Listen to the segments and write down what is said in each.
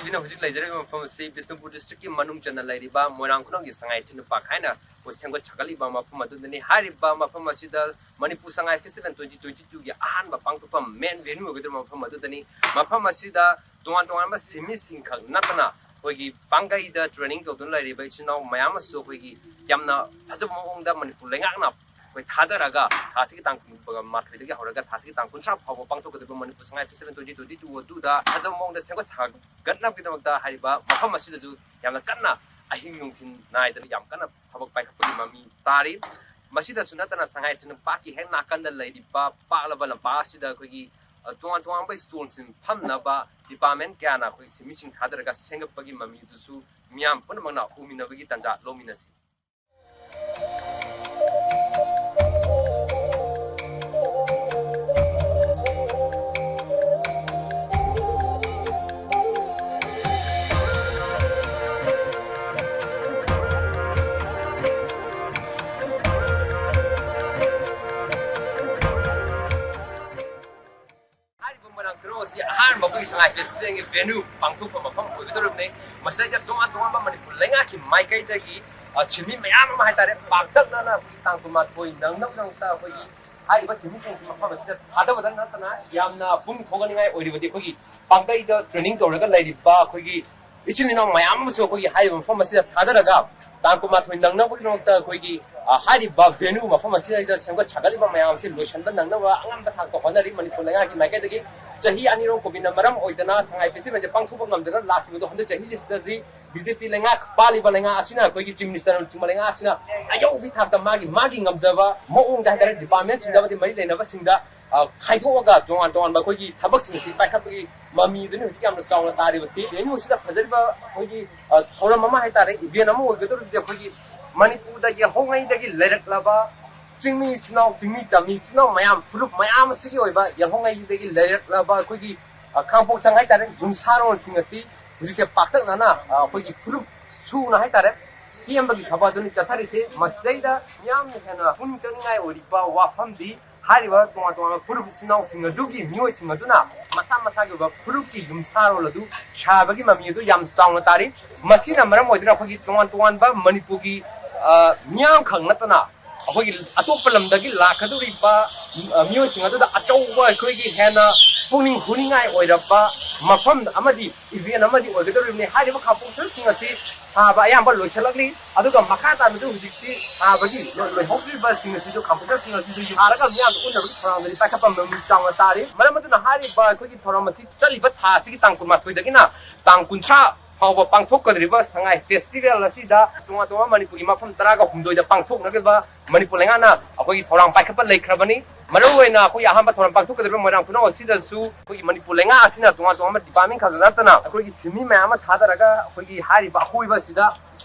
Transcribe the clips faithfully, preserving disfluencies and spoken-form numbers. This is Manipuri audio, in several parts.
ꯑꯩꯅ ꯍꯧꯖꯤꯛ ꯂꯩꯖꯔꯤꯕ ꯃꯐꯝ ꯑꯁꯤ ꯕꯤꯁꯅꯨꯄꯨꯔ ꯗꯤꯁꯇ꯭ꯔꯤꯛꯀꯤ ꯃꯅꯨꯡ ꯆꯟꯅ ꯂꯩꯔꯤꯕ ꯃꯣꯏꯔꯥꯡ ꯈꯨꯅꯧꯒꯤ ꯁꯉꯥꯏ ꯏꯊꯅꯤꯜ ꯄꯥꯔꯛ ꯍꯥꯏꯅ ꯑꯩꯈꯣꯏ ꯁꯦꯝꯒꯠ ꯁꯥꯒꯠꯂꯤꯕ ꯃꯐꯝ ꯑꯗꯨꯗꯅꯤ꯫ ꯍꯥꯏꯔꯤꯕ ꯃꯐꯝ ꯑꯁꯤꯗ Manipur Sangai festival twenty twenty ꯇꯨꯒꯤ ꯑꯍꯥꯟꯕ ꯄꯥꯡꯊꯣꯛꯐꯝ, ꯃꯦꯟ ꯚꯦꯅ꯭ꯌꯨ ꯑꯣꯏꯒꯗꯧꯔꯤꯕ ꯃꯐꯝ ꯑꯗꯨꯗꯅꯤ꯫ ꯃꯐꯝ ꯑꯁꯤꯗ ꯇꯣꯉꯥꯟ ꯇꯣꯉꯥꯟꯕ ꯁꯤꯟꯃꯤꯁꯤꯡꯈꯛ ꯅꯠꯇꯅ ꯑꯩꯈꯣꯏꯒꯤ ꯄꯥꯡꯒꯩꯗ ꯇ꯭ꯔꯦꯅꯤꯡ ꯇꯧꯗꯨꯅ ꯂꯩꯔꯤꯕ ꯏꯆꯤꯟ ꯏꯅꯥꯎ ꯃꯌꯥꯝ ꯑꯃꯁꯨ ꯑꯩꯈꯣꯏꯒꯤ ꯌꯥꯝꯅ ꯐꯖꯕ ꯃꯑꯣꯡꯗ ꯃꯅꯤꯄꯨꯔ ꯂꯩꯉꯥꯛꯅ ꯑꯩꯈꯣꯏ ꯊꯥꯗꯔꯒ ꯊꯥꯁꯤꯒꯤ ꯇꯥꯡ ꯀꯨꯟꯃꯥꯊꯣꯏꯗꯒꯤ ꯍꯧꯔꯒ ꯊꯥꯁꯤꯒꯤ ꯇꯥꯡ ꯀꯨꯟꯊ꯭ꯔꯥ ꯐꯥꯎꯕ ꯄꯥꯡꯊꯣꯛꯀꯗꯧꯔꯤꯕ Manipur Sangai festival twenty twenty two ꯑꯗꯨꯗ ꯐꯖꯕ ꯃꯑꯣꯡꯗ ꯁꯦꯝꯒꯠ ꯁꯥꯒꯠꯅꯕꯒꯤꯗꯃꯛꯇ ꯍꯥꯏꯔꯤꯕ ꯃꯐꯝ ꯑꯁꯤꯗꯁꯨ ꯌꯥꯝꯅ ꯀꯟꯅ ꯑꯍꯤꯡ ꯅꯨꯡꯊꯤꯜ ꯅꯥꯏꯗꯅ ꯌꯥꯝ ꯀꯟꯅ ꯊꯕꯛ ꯄꯥꯏꯈꯠꯄꯒꯤ ꯃꯃꯤ ꯇꯥꯔꯤ꯫ ꯃꯁꯤꯗꯁꯨ ꯅꯠꯇꯅ ꯁꯉꯥꯏ ꯏꯊꯅꯤꯜ ꯄꯥꯔꯛꯀꯤ ꯍꯦꯛ ꯅꯥꯀꯟꯗ ꯂꯩꯔꯤꯕ ꯄꯥꯛꯂꯕ ꯂꯝꯄꯥꯛ ꯑꯁꯤꯗ ꯑꯩꯈꯣꯏꯒꯤ, ꯑ, ꯇꯣꯉꯥꯟ ꯇꯣꯉꯥꯟꯕ ꯁ꯭ꯇꯣꯜꯁꯤꯡ ꯐꯝꯅꯕ ꯗꯤꯄꯥꯔꯠꯃꯦꯟ ꯀꯌꯥꯅ ꯑꯩꯈꯣꯏ ꯁꯤꯟꯃꯤꯁꯤꯡ ꯊꯥꯗꯔꯒ ꯁꯦꯝꯒꯠꯄꯒꯤ ꯃꯃꯤꯗꯨꯁꯨ ꯃꯤꯌꯥꯝ ꯄꯨꯝꯅꯃꯛꯅ ꯎꯃꯤꯟꯅꯕꯒꯤ ꯇꯥꯟꯖꯥ ꯂꯧꯃꯤꯟꯅꯁꯤ꯫ ꯍꯥꯏꯔꯤꯕ ꯃꯣꯏꯔꯥꯡ ꯈꯨꯅꯧ ꯑꯁꯤ ꯑꯍꯥꯟꯕ ꯑꯩꯈꯣꯏꯒꯤ ꯁꯉꯥꯏ ꯐꯦꯁꯇꯤꯚꯦꯜꯒꯤ ꯚꯦꯅ꯭ꯌꯨ ꯄꯥꯡꯊꯣꯛꯄ ꯃꯐꯝ ꯑꯣꯏꯒꯗꯧꯔꯤꯕꯅꯤ꯫ ꯃꯁꯤꯗꯩꯗ ꯇꯣꯉꯥꯟ ꯇꯣꯉꯥꯟꯕ ꯃꯅꯤꯄꯨꯔ ꯂꯩꯉꯥꯛꯀꯤ ꯃꯥꯏꯀꯩꯗꯒꯤ, ꯑ, ꯁꯤꯟꯃꯤ ꯃꯌꯥꯝ ꯑꯃ ꯍꯥꯏꯇꯥꯔꯦ, ꯄꯥꯛꯇꯛꯅꯅ ꯑꯩꯈꯣꯏꯒꯤ ꯇꯥꯡ ꯀꯨꯟꯃꯥꯊꯣꯏ ꯅꯪꯅꯕꯒꯤꯗꯃꯛꯇ ꯑꯩꯈꯣꯏꯒꯤ ꯍꯥꯏꯔꯤꯕ ꯁꯤꯟꯃꯤꯁꯤꯡꯁꯤ ꯃꯐꯝ ꯑꯁꯤꯗ ꯊꯥꯗꯕꯗ ꯅꯠꯇꯅ ꯌꯥꯝꯅ ꯄꯨꯛꯅꯤꯡ ꯊꯧꯒꯠꯅꯤꯡꯉꯥꯏ ꯑꯣꯏꯔꯤꯕꯗꯤ ꯑꯩꯈꯣꯏꯒꯤ ꯄꯥꯡꯒꯩꯗ ꯇ꯭ꯔꯦꯅꯤꯡ ꯇꯧꯔꯒ ꯂꯩꯔꯤꯕ ꯑꯩꯈꯣꯏꯒꯤ ꯏꯆꯤꯜ ꯏꯅꯥꯎ ꯃꯌꯥꯝ ꯑꯃꯁꯨ ꯑꯩꯈꯣꯏꯒꯤ ꯍꯥꯏꯔꯤꯕ ꯃꯐꯝ ꯑꯁꯤꯗ ꯊꯥꯗꯔꯒ ꯇꯥꯡ ꯀꯨꯟꯃꯥꯊꯣꯏ ꯅꯪꯅꯕꯒꯤꯗꯃꯛꯇ ꯑꯩꯈꯣꯏꯒꯤ, ꯑ, ꯍꯥꯏꯔꯤꯕ ꯚꯦꯅ꯭ꯌꯨ ꯃꯐꯝ ꯑꯁꯤꯗ ꯁꯦꯝꯒꯠ ꯁꯥꯒꯠꯂꯤꯕ ꯃꯌꯥꯝ ꯑꯁꯤ ꯂꯣꯏꯁꯤꯟꯕ ꯅꯪꯅꯕ ꯑꯉꯝꯕ ꯊꯥꯛꯇ ꯍꯣꯠꯅꯔꯤ꯫ ꯃꯅꯤꯄꯨꯔ ꯂꯩꯉꯥꯛꯀꯤ ꯃꯥꯏꯀꯩꯗꯒꯤ ꯆꯍꯤ ꯑꯅꯤꯔꯣꯝ ꯀꯣꯚꯤꯗꯅ ꯃꯔꯝ ꯑꯣꯏꯗꯅ ꯁꯉꯥꯏ ꯐꯦꯁꯇꯤꯚꯦꯜꯁꯦ ꯄꯥꯡꯊꯣꯛꯄ ꯉꯝꯗꯅ ꯂꯥꯛꯈꯤꯕꯗꯣ ꯍꯟꯗꯛ ꯆꯍꯤꯁꯤꯗꯗꯤ ꯕꯤ ꯖꯦ ꯄꯤ ꯂꯩꯉꯥꯛ ꯄꯥꯜꯂꯤꯕ ꯂꯩꯉꯥꯛ ꯑꯁꯤꯅ, ꯑꯩꯈꯣꯏꯒꯤ ꯆꯤꯐ ꯃꯤꯅꯤꯁꯇꯔꯅꯆꯤꯡꯕ ꯂꯩꯉꯥꯛ ꯑꯁꯤꯅ ꯑꯌꯧꯕꯒꯤ ꯊꯥꯛꯇ ꯃꯥꯒꯤ, ꯃꯥꯒꯤ ꯉꯝꯖꯕ ꯃꯑꯣꯡꯗ ꯍꯥꯏꯇꯥꯔꯦ, ꯗꯤꯄꯥꯔꯠꯃꯦꯟꯁꯤꯡꯗ ꯑꯃꯗꯤ ꯃꯔꯤ ꯂꯩꯅꯕꯁꯤꯡꯗ, ꯑ, ꯈꯥꯏꯗꯣꯛꯑꯒ ꯇꯣꯉꯥꯟ ꯇꯣꯉꯥꯟꯕ ꯑꯩꯈꯣꯏꯒꯤ ꯊꯕꯛꯁꯤꯡ ꯑꯁꯤ ꯄꯥꯏꯈꯠꯄꯒꯤ ꯃꯃꯤꯗꯨꯅꯤ ꯍꯧꯖꯤꯛ ꯌꯥꯝꯅ ꯆꯥꯎꯅ ꯇꯥꯔꯤꯕꯁꯤ꯫ ꯚꯦꯅ꯭ꯌꯨ ꯑꯁꯤꯗ ꯐꯖꯔꯤꯕ ꯑꯩꯈꯣꯏꯒꯤ, ꯑ, ꯊꯧꯔꯝ ꯑꯃ ꯍꯥꯏꯇꯥꯔꯦ, ꯏꯚꯦꯟ ꯑꯃ ꯑꯣꯏꯒꯗꯧꯔꯤꯕꯁꯦ ꯑꯩꯈꯣꯏꯒꯤ ꯃꯅꯤꯄꯨꯔꯗ ꯌꯦꯜꯍꯧꯉꯩꯗꯒꯤ ꯂꯩꯔꯛꯂꯕ ꯆꯤꯡꯃꯤ ꯏꯆꯤꯟ ꯏꯅꯥꯎ, ꯆꯤꯡꯃꯤ ꯇꯝꯃꯤ ꯏꯆꯤꯟ ꯏꯅꯥꯎ ꯃꯌꯥꯝ, ꯐꯨꯔꯨꯞ ꯃꯌꯥꯝ ꯑꯁꯤꯒꯤ ꯑꯣꯏꯕ ꯌꯦꯜꯍꯧꯉꯩꯗꯒꯤ ꯂꯩꯔꯛꯂꯕ ꯑꯩꯈꯣꯏꯒꯤ, ꯑ, ꯈꯥꯡꯄꯣꯛ ꯁꯪ ꯍꯥꯏꯇꯥꯔꯦ, ꯌꯨꯝꯁꯥꯔꯣꯟꯁꯤꯡ ꯑꯁꯤ ꯍꯧꯖꯤꯛꯁꯦ ꯄꯥꯛꯇꯛꯅꯅ, ꯑ, ꯑꯩꯈꯣꯏꯒꯤ ꯐꯨꯔꯨꯞ ꯁꯨꯅ ꯍꯥꯏꯇꯥꯔꯦ, ꯁꯦꯝꯕꯒꯤ ꯊꯕꯛ ꯑꯗꯨꯅꯤ ꯆꯠꯊꯔꯤꯁꯦ꯫ ꯃꯁꯤꯗꯩꯗ ꯃꯤꯌꯥꯝꯅ ꯍꯦꯟꯅ ꯄꯨꯛꯅꯤꯡ ꯆꯪꯅꯤꯡꯉꯥꯏ ꯑꯣꯏꯔꯤꯕ ꯋꯥꯐꯝꯗꯤ ꯍꯥꯏꯔꯤꯕ ꯇꯣꯉꯥꯟ ꯇꯣꯉꯥꯟꯕ ꯐꯨꯔꯨꯞ ꯏꯆꯤꯟ ꯏꯅꯥꯎꯁꯤꯡ ꯑꯗꯨꯒꯤ ꯃꯤꯑꯣꯏꯁꯤꯡ ꯑꯗꯨꯅ ꯃꯁꯥ ꯃꯁꯥꯒꯤ ꯑꯣꯏꯕ ꯐꯨꯔꯨꯞꯀꯤ ꯌꯨꯝꯁꯥꯔꯣꯜ ꯑꯗꯨ ꯁꯥꯕꯒꯤ ꯃꯃꯤ ꯑꯗꯨ ꯌꯥꯝ ꯆꯥꯎꯅ ꯇꯥꯔꯤ꯫ ꯃꯁꯤꯅ ꯃꯔꯝ ꯑꯣꯏꯗꯨꯅ ꯑꯩꯈꯣꯏꯒꯤ ꯇꯣꯉꯥꯟ ꯇꯣꯉꯥꯟꯕ ꯃꯅꯤꯄꯨꯔꯒꯤ, ꯑ, ꯃꯤꯌꯥꯝꯈꯛ ꯅꯠꯇꯅ ꯑꯩꯈꯣꯏꯒꯤ ꯑꯇꯣꯞꯄ ꯂꯝꯗꯒꯤ ꯂꯥꯛꯀꯗꯧꯔꯤꯕ, ꯑ, ꯃꯤꯑꯣꯏꯁꯤꯡ ꯑꯗꯨꯗ ꯑꯆꯧꯕ ꯑꯩꯈꯣꯏꯒꯤ ꯍꯦꯟꯅ ꯄꯨꯛꯅꯤꯡ ꯍꯨꯅꯤꯡꯉꯥꯏ ꯑꯣꯏꯔꯕ ꯃꯐꯝ ꯑꯃꯗꯤ ꯏꯚꯦꯟ ꯑꯃꯗꯤ ꯑꯣꯏꯒꯗꯧꯔꯤꯕꯅꯤ꯫ ꯍꯥꯏꯔꯤꯕ ꯈꯥꯡꯄꯣꯛꯁꯪꯁꯤꯡ ꯑꯁꯤ ꯁꯥꯕ ꯑꯌꯥꯝꯕ ꯂꯣꯏꯁꯤꯜꯂꯛꯂꯤ꯫ ꯑꯗꯨꯒ ꯃꯈꯥ ꯇꯥꯅꯁꯨ ꯍꯧꯖꯤꯛꯇꯤ ꯁꯥꯕꯒꯤ ꯂꯣꯏ-, ꯂꯣꯏꯍꯧꯗ꯭ꯔꯤꯕꯁꯤꯡ ꯑꯁꯤꯁꯨ ꯈꯥꯡꯄꯣꯛꯁꯪꯁꯤꯡ ꯑꯁꯤꯁꯨ ꯁꯥꯔꯒ ꯃꯤꯌꯥꯝꯗ ꯎꯠꯅꯕꯒꯤ ꯊꯧꯔꯥꯡꯗꯗꯤ ꯄꯥꯏꯈꯠꯄ ꯃꯃꯤ ꯆꯥꯎꯅ ꯇꯥꯔꯤ꯫ ꯃꯔꯝ ꯑꯗꯨꯅ ꯍꯥꯏꯔꯤꯕ ꯑꯩꯈꯣꯏꯒꯤ ꯊꯧꯔꯝ ꯑꯁꯤ ꯆꯠꯂꯤꯕ ꯊꯥ ꯑꯁꯤꯒꯤ ꯇꯥꯡ ꯀꯨꯟꯃꯥꯊꯣꯏꯗꯒꯤꯅ ꯇꯥꯡ ꯀꯨꯟꯊ꯭ꯔꯥ ꯐꯥꯎꯕ ꯄꯥꯡꯊꯣꯛꯀꯗꯧꯔꯤꯕ ꯁꯉꯥꯏ ꯐꯦꯁꯇꯤꯚꯦꯜ ꯑꯁꯤꯗ ꯇꯣꯉꯥꯟ ꯇꯣꯉꯥꯟꯕ ꯃꯅꯤꯄꯨꯔꯒꯤ ꯃꯐꯝ ꯇꯔꯥꯒ ꯍꯨꯝꯗꯣꯏꯗ ꯄꯥꯡꯊꯣꯛꯅꯒꯗꯕ ꯃꯅꯤꯄꯨꯔ ꯂꯩꯉꯥꯛꯅ ꯑꯩꯈꯣꯏꯒꯤ ꯊꯧꯔꯥꯡ ꯄꯥꯏꯈꯠꯄ ꯂꯩꯈ꯭ꯔꯕꯅꯤ꯫ ꯃꯔꯨꯑꯣꯏꯅ ꯑꯩꯈꯣꯏꯒꯤ ꯑꯍꯥꯟꯕ ꯊꯧꯔꯝ ꯄꯥꯡꯊꯣꯛꯀꯗꯧꯔꯤꯕ ꯃꯣꯏꯔꯥꯡ ꯈꯨꯅꯧ ꯑꯁꯤꯗꯁꯨ ꯑꯩꯈꯣꯏꯒꯤ ꯃꯅꯤꯄꯨꯔ ꯂꯩꯉꯥꯛ ꯑꯁꯤꯅ ꯇꯣꯉꯥꯟ ꯇꯣꯉꯥꯟꯕ ꯗꯤꯄꯥꯔꯠꯃꯦꯟ ꯈꯛꯇ ꯅꯠꯇꯅ ꯑꯩꯈꯣꯏꯒꯤ ꯁꯤꯟꯃꯤ ꯃꯌꯥꯝ ꯑꯃ ꯊꯥꯗꯔꯒ ꯑꯩꯈꯣꯏꯒꯤ ꯍꯥꯏꯔꯤꯕ ꯑꯀꯣꯏꯕ ꯑꯁꯤꯗ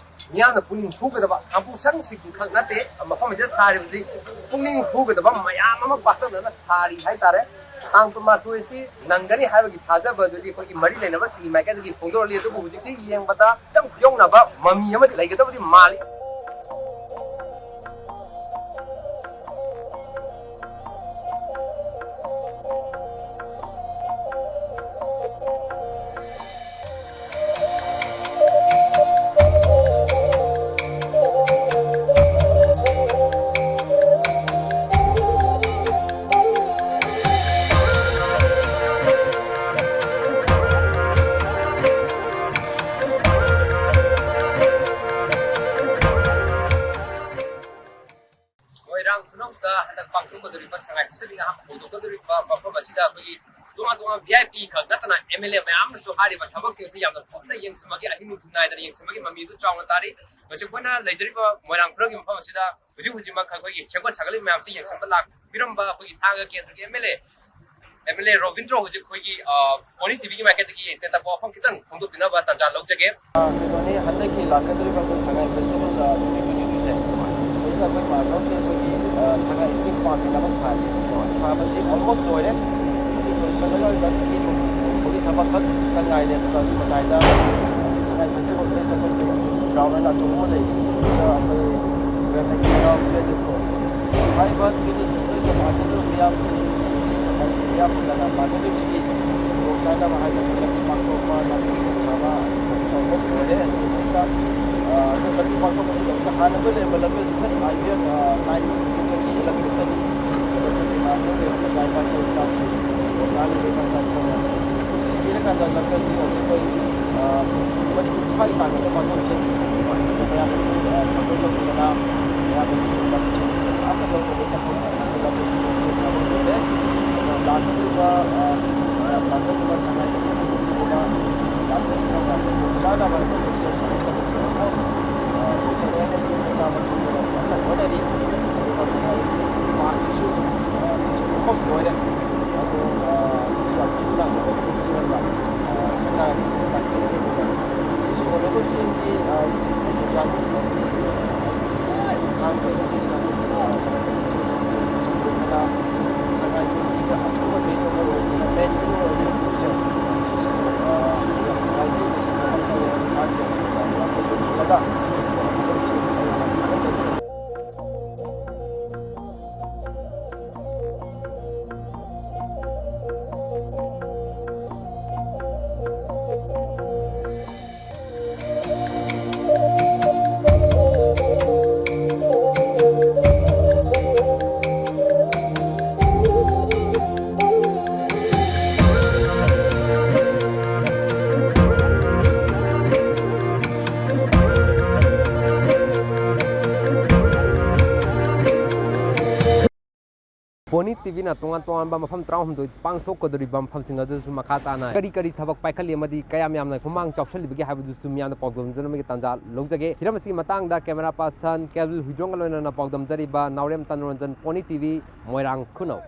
ꯃꯤꯌꯥꯝꯅ ꯄꯨꯛꯅꯤꯡ ꯍꯨꯒꯗꯕ, ꯀꯥꯡꯄꯣꯛꯁꯪꯁꯤꯡ ꯈꯛ ꯅꯠꯇꯦ, ꯃꯐꯝ ꯑꯁꯤꯗ ꯁꯥꯔꯤꯕꯁꯤ ꯄꯨꯛꯅꯤꯡ ꯍꯨꯒꯗꯕ ꯃꯌꯥꯝ ꯑꯃ ꯄꯥꯛꯇꯛꯅꯅ ꯁꯥꯔꯤ ꯍꯥꯏꯇꯥꯔꯦ꯫ ꯇꯥꯡ ꯀꯨꯟꯃꯥꯊꯣꯏ ꯑꯁꯤ ꯅꯪꯒꯅꯤ ꯍꯥꯏꯕꯒꯤ ꯊꯥꯖꯕ ꯑꯗꯨꯗꯤ ꯑꯩꯈꯣꯏꯒꯤ ꯃꯔꯤ ꯂꯩꯅꯕꯁꯤꯡꯒꯤ ꯃꯥꯏꯀꯩꯗꯒꯤ ꯐꯣꯡꯗꯣꯔꯛꯂꯤ꯫ ꯑꯗꯨꯕꯨ ꯍꯧꯖꯤꯛꯁꯤ ꯌꯦꯡꯕꯗ ꯈꯤꯇꯪ ꯈꯨꯌꯧꯅꯕ ꯃꯃꯤ ꯑꯃꯗꯤ ꯂꯩꯒꯗꯕꯗꯤ ꯃꯥꯜꯂꯤ꯫ ꯃꯣꯏꯔꯥꯡ ꯈꯨꯅꯧꯗ ꯍꯟꯗꯛ ꯄꯥꯡꯊꯣꯛꯀꯗꯧꯔꯤꯕ ꯁꯉꯥꯏ ꯐꯦꯁꯇꯤꯚꯦꯜ ꯑꯍꯥꯟꯕ ꯍꯧꯗꯣꯛꯀꯗꯧꯔꯤꯕ ꯃꯐꯝ ꯑꯁꯤꯗ ꯑꯩꯈꯣꯏꯒꯤ ꯇꯣꯉꯥꯟ ꯇꯣꯉꯥꯟꯕ ꯚꯤ ꯑꯥꯏ ꯄꯤ ꯈꯛ ꯅꯠꯇꯅ ꯑꯦꯝ ꯑꯦꯜ ꯑꯦ ꯃꯌꯥꯝ ꯑꯃꯁꯨ ꯍꯥꯏꯔꯤꯕ ꯊꯕꯛꯁꯤꯡ ꯑꯁꯤ ꯌꯥꯝꯅ ꯀꯨꯞꯅ ꯌꯦꯡꯁꯤꯟꯕꯒꯤ, ꯑꯍꯤꯡ ꯅꯨꯡꯊꯤꯜ ꯅꯥꯏꯗꯅ ꯌꯦꯡꯁꯤꯟꯕꯒꯤ ꯃꯃꯤ ꯑꯗꯨ ꯆꯥꯎꯅ ꯇꯥꯔꯤ꯫ ꯍꯧꯖꯤꯛ ꯑꯩꯈꯣꯏꯅ ꯂꯩꯖꯔꯤꯕ ꯃꯣꯏꯔꯥꯡ ꯈꯨꯅꯧꯒꯤ ꯃꯐꯝ ꯑꯁꯤꯗ ꯍꯧꯖꯤꯛ ꯍꯧꯖꯤꯛꯃꯛ ꯑꯩꯈꯣꯏꯒꯤ ꯁꯦꯝꯒꯠ ꯁꯥꯒꯠꯂꯤꯕ ꯃꯌꯥꯝꯁꯤ ꯌꯦꯡꯁꯤꯟꯕ ꯂꯥꯛꯄꯤꯔꯝꯕ ꯑꯩꯈꯣꯏꯒꯤ ꯊꯥꯡꯒ ꯀꯦꯟꯗ꯭ꯔꯒꯤ M L A, M L A Robindro ꯍꯧꯖꯤꯛ ꯑꯩꯈꯣꯏꯒꯤ, ꯑ, ꯄꯣꯅꯤ ꯇꯤ ꯚꯤꯒꯤ ꯃꯥꯏꯀꯩꯗꯒꯤ ꯇꯦꯟꯇꯛꯄ ꯋꯥꯐꯝ ꯈꯤꯇꯪ ꯐꯣꯡꯗꯣꯛꯄꯤꯅꯕ ꯇꯥꯟꯖꯥ ꯂꯧꯖꯒꯦ꯫ ꯑ, ꯀꯩꯅꯣꯅꯤ, ꯍꯟꯗꯛꯀꯤ ꯂꯥꯛꯀꯗꯧꯔꯤꯕ ꯑꯩꯈꯣꯏ ꯁꯉꯥꯏ ꯐꯦꯁꯇꯤꯚꯦꯜ, ꯑ, ꯇ꯭ꯋꯦꯟꯇꯤ ꯇ꯭ꯋꯦꯟꯇꯤ ꯇꯨꯁꯦ, ꯁꯤꯗꯩꯁꯤꯗ ꯑꯩꯈꯣꯏ ꯃꯥꯔꯀꯥꯎꯁꯦ ꯑꯩꯈꯣꯏꯒꯤ, ꯑ, ꯁꯉꯥꯏ ꯏꯊꯅꯤꯛ ꯄꯥꯔꯛ ꯍꯥꯏꯅ ꯑꯃ ꯁꯥꯔꯤ꯫ ꯁꯥꯕꯁꯤ ꯑꯣꯜꯃꯣꯁ ꯂꯣꯏꯔꯦ꯫ ꯑꯗꯨ ꯂꯣꯏꯁꯤꯜꯂꯒ ꯖꯁ ꯀꯦꯛ ꯍꯧꯕꯒꯤ ꯊꯕꯛ ꯈꯛꯇ ꯉꯥꯏꯔꯦ꯫ ꯑꯗꯨꯒ ꯑꯗꯨꯒꯤ ꯃꯇꯥꯏꯗ ꯍꯧꯖꯤꯛ ꯁꯉꯥꯏ ꯐꯦꯁꯇꯤꯚꯦꯜ ꯁꯤꯗꯩꯁꯤꯗ ꯑꯩꯈꯣꯏꯁꯦ ꯒ꯭ꯔꯥꯎꯟ ꯑꯣꯏꯅ ꯑꯆꯧꯕ ꯑꯃ ꯂꯩ꯫ ꯁꯤꯗꯩꯁꯤꯗ ꯑꯩꯈꯣꯏ ꯍꯥꯏꯕꯗꯤ ꯊ꯭ꯔꯤ ꯗꯦꯖ ꯀꯣꯔꯁ꯫ ꯍꯥꯏꯔꯤꯕ ꯊ꯭ꯔꯤ ꯗꯦꯖ ꯀꯣꯔꯁ ꯂꯥꯛꯀꯗꯧꯔꯤꯕ ꯃꯤꯌꯥꯝꯁꯤ, ꯃꯤꯌꯥꯝ ꯄꯨꯝꯅꯃꯛ ꯂꯥꯛꯀꯗꯧꯔꯤꯕꯁꯤꯒꯤ ꯈꯨꯗꯣꯡꯆꯥꯅꯕ ꯍꯥꯏꯕꯗꯤ ꯂꯝꯕꯤ ꯄꯥꯛꯊꯣꯛꯄ, ꯂꯝꯕꯤ ꯁꯦꯝ ꯁꯥꯕ, ꯊꯕꯛ ꯊꯧꯔꯝ ꯑꯃꯁꯨ ꯑꯣꯏꯔꯦ꯫ ꯑꯗꯨꯒ ꯁꯤꯗ, ꯑ, ꯑꯗꯨ ꯂꯝꯕꯤ ꯄꯥꯛꯊꯣꯛꯄ ꯃꯇꯝꯗ ꯍꯥꯟꯅ ꯑꯩꯈꯣꯏ ꯂꯩꯔꯝꯕ ꯂꯝꯕꯤ ꯑꯁꯤ just ꯍꯥꯏꯋꯦ, ꯑ, ꯅꯥꯏꯟ ꯀꯤ ꯂꯝꯕꯤ ꯈꯛꯇꯅꯤ꯫ ꯑꯗꯣ ꯑꯩꯈꯣꯏꯒꯤ ꯏꯃꯥꯟꯅꯕ ꯂꯩꯔꯝꯕ ꯂꯩꯀꯥꯏ ꯏꯆꯤꯜ ꯏꯅꯥꯎꯁꯤꯡ, ꯂꯩꯀꯥꯏ ꯏꯆꯤꯜ ꯏꯅꯥꯎꯁꯤꯡ ꯅꯨꯡꯁꯤꯕꯤꯔꯀꯥꯟꯗ ꯂꯝꯕꯤ ꯑꯁꯤ ꯍꯧꯖꯤꯛ ꯑꯩꯈꯣꯏ, ꯑ, ꯃꯅꯤꯄꯨꯔ ꯏꯝꯐꯥꯜꯒꯤ ꯆꯥꯡ ꯈꯛꯇ ꯄꯥꯛꯊꯣꯛꯁꯦ ꯍꯥꯏꯕꯁꯤ ꯃꯌꯥꯝꯅꯁꯨ, ꯑ, support ꯇꯧꯕꯤꯗꯅ, ꯃꯌꯥꯝꯅꯁꯨ ꯂꯝꯕꯤ ꯄꯩꯁꯥ ꯑꯝꯇ ꯂꯧꯗꯕ ꯊꯕꯛ ꯂꯥꯛꯀꯗꯧꯔꯤꯕ, ꯑ, business ꯃꯌꯥꯝ ꯂꯥꯛꯀꯗꯧꯔꯤꯕ ꯁꯉꯥꯏ ꯐꯦꯁꯇꯤꯚꯦꯜ ꯁꯤꯗ ꯂꯥꯛꯀꯗꯧꯔꯤꯕ ꯆꯥꯅꯕ ꯍꯥꯏꯕ ꯁꯦꯝ ꯁꯥꯕ ꯊꯕꯛꯁꯦ almost, ꯑ, ꯂꯣꯏꯁꯤꯜꯂꯦ ꯍꯥꯏꯅ ꯃꯤꯑꯣꯏ ꯃꯆꯥ ꯃꯈꯩ ꯀꯟꯅ ꯍꯣꯠꯅꯔꯤ꯫ ꯑꯗꯨꯒ ꯁꯉꯥꯏ park ꯁꯤꯁꯨ, ꯑ, ꯁꯤꯁꯨ almost ꯂꯣꯏꯔꯦ꯫ ꯑꯗꯣ, ꯑ, ꯁꯤꯁꯨ ꯌꯥꯝ ꯊꯨꯅ ꯑꯩꯈꯣꯏ ꯁꯦꯝꯕ, ꯑ, ꯁꯔꯀꯥꯔꯒꯤ ꯁꯤꯁꯨ honourable ꯁꯤꯒꯤ, ꯑ, ꯅꯨꯡꯁꯤꯠ ꯊꯧꯖꯥꯜ ꯈꯥꯡ ꯀꯩꯅꯣꯁꯤ ꯁꯔꯨꯛ, ꯑ, ꯁꯉꯥꯏ ꯐꯦꯁꯇꯤꯚꯦꯜ ꯁꯉꯥꯏ ꯐꯦꯁꯇꯤꯚꯦꯜ ꯑꯆꯧꯕ ꯀꯩꯅꯣ ꯑꯃ ꯑꯣꯏꯕꯅꯤꯅ main ꯍꯦꯔꯣ ꯑꯣꯏꯕ ꯍꯦꯔꯣꯁꯦ ꯁꯤꯁꯨ, ꯑ, ꯌꯥꯝ ꯅꯨꯡꯉꯥꯏꯖꯩ꯫ ꯃꯁꯤ ꯃꯈꯜ ꯃꯈꯜ ꯌꯥꯝ ꯌꯥꯝꯅ ꯄꯨꯟꯁꯤꯜꯂꯒ ꯃꯁꯤ ꯑꯩ ꯌꯥꯝ ꯊꯥꯒꯠꯆꯔꯤ꯫ ꯄꯣꯅꯤ ꯇꯤꯚꯤꯅ ꯇꯣꯉꯥꯟ ꯇꯣꯉꯥꯟꯕ ꯃꯐꯝ ꯇꯔꯥꯍꯨꯝꯗꯣꯏ ꯄꯥꯡꯊꯣꯛꯀꯗꯧꯔꯤꯕ ꯃꯐꯝꯁꯤꯡ ꯑꯗꯨꯁꯨ ꯃꯈꯥ ꯇꯥꯅ ꯀꯔꯤ ꯀꯔꯤ ꯊꯕꯛ ꯄꯥꯏꯈꯠꯂꯤ ꯑꯃꯗꯤ ꯀꯌꯥꯝ ꯌꯥꯝꯅ ꯈꯨꯃꯥꯡ ꯆꯥꯎꯁꯤꯜꯂꯤꯕꯒꯦ ꯍꯥꯏꯕꯗꯨꯁꯨ ꯃꯤꯌꯥꯝꯗ ꯄꯥꯎꯗꯝꯖꯅꯕꯒꯤ ꯇꯥꯟꯖꯥ ꯂꯧꯖꯒꯦ꯫ ꯍꯤꯔꯝ ꯑꯁꯤꯒꯤ ꯃꯇꯥꯡꯗ camera person ꯀꯦꯕꯤꯜ ꯍꯨꯏꯗ꯭ꯔꯣꯡꯒ ꯂꯣꯏꯅꯅ ꯄꯥꯎꯗꯝꯖꯔꯤꯕ ꯅꯥꯎꯔꯦꯝ ꯇꯅꯨꯔꯟꯖꯟ, ꯄꯣꯅꯤ ꯇꯤꯚꯤ, ꯃꯣꯏꯔꯥꯡ ꯈꯨꯅꯧ꯫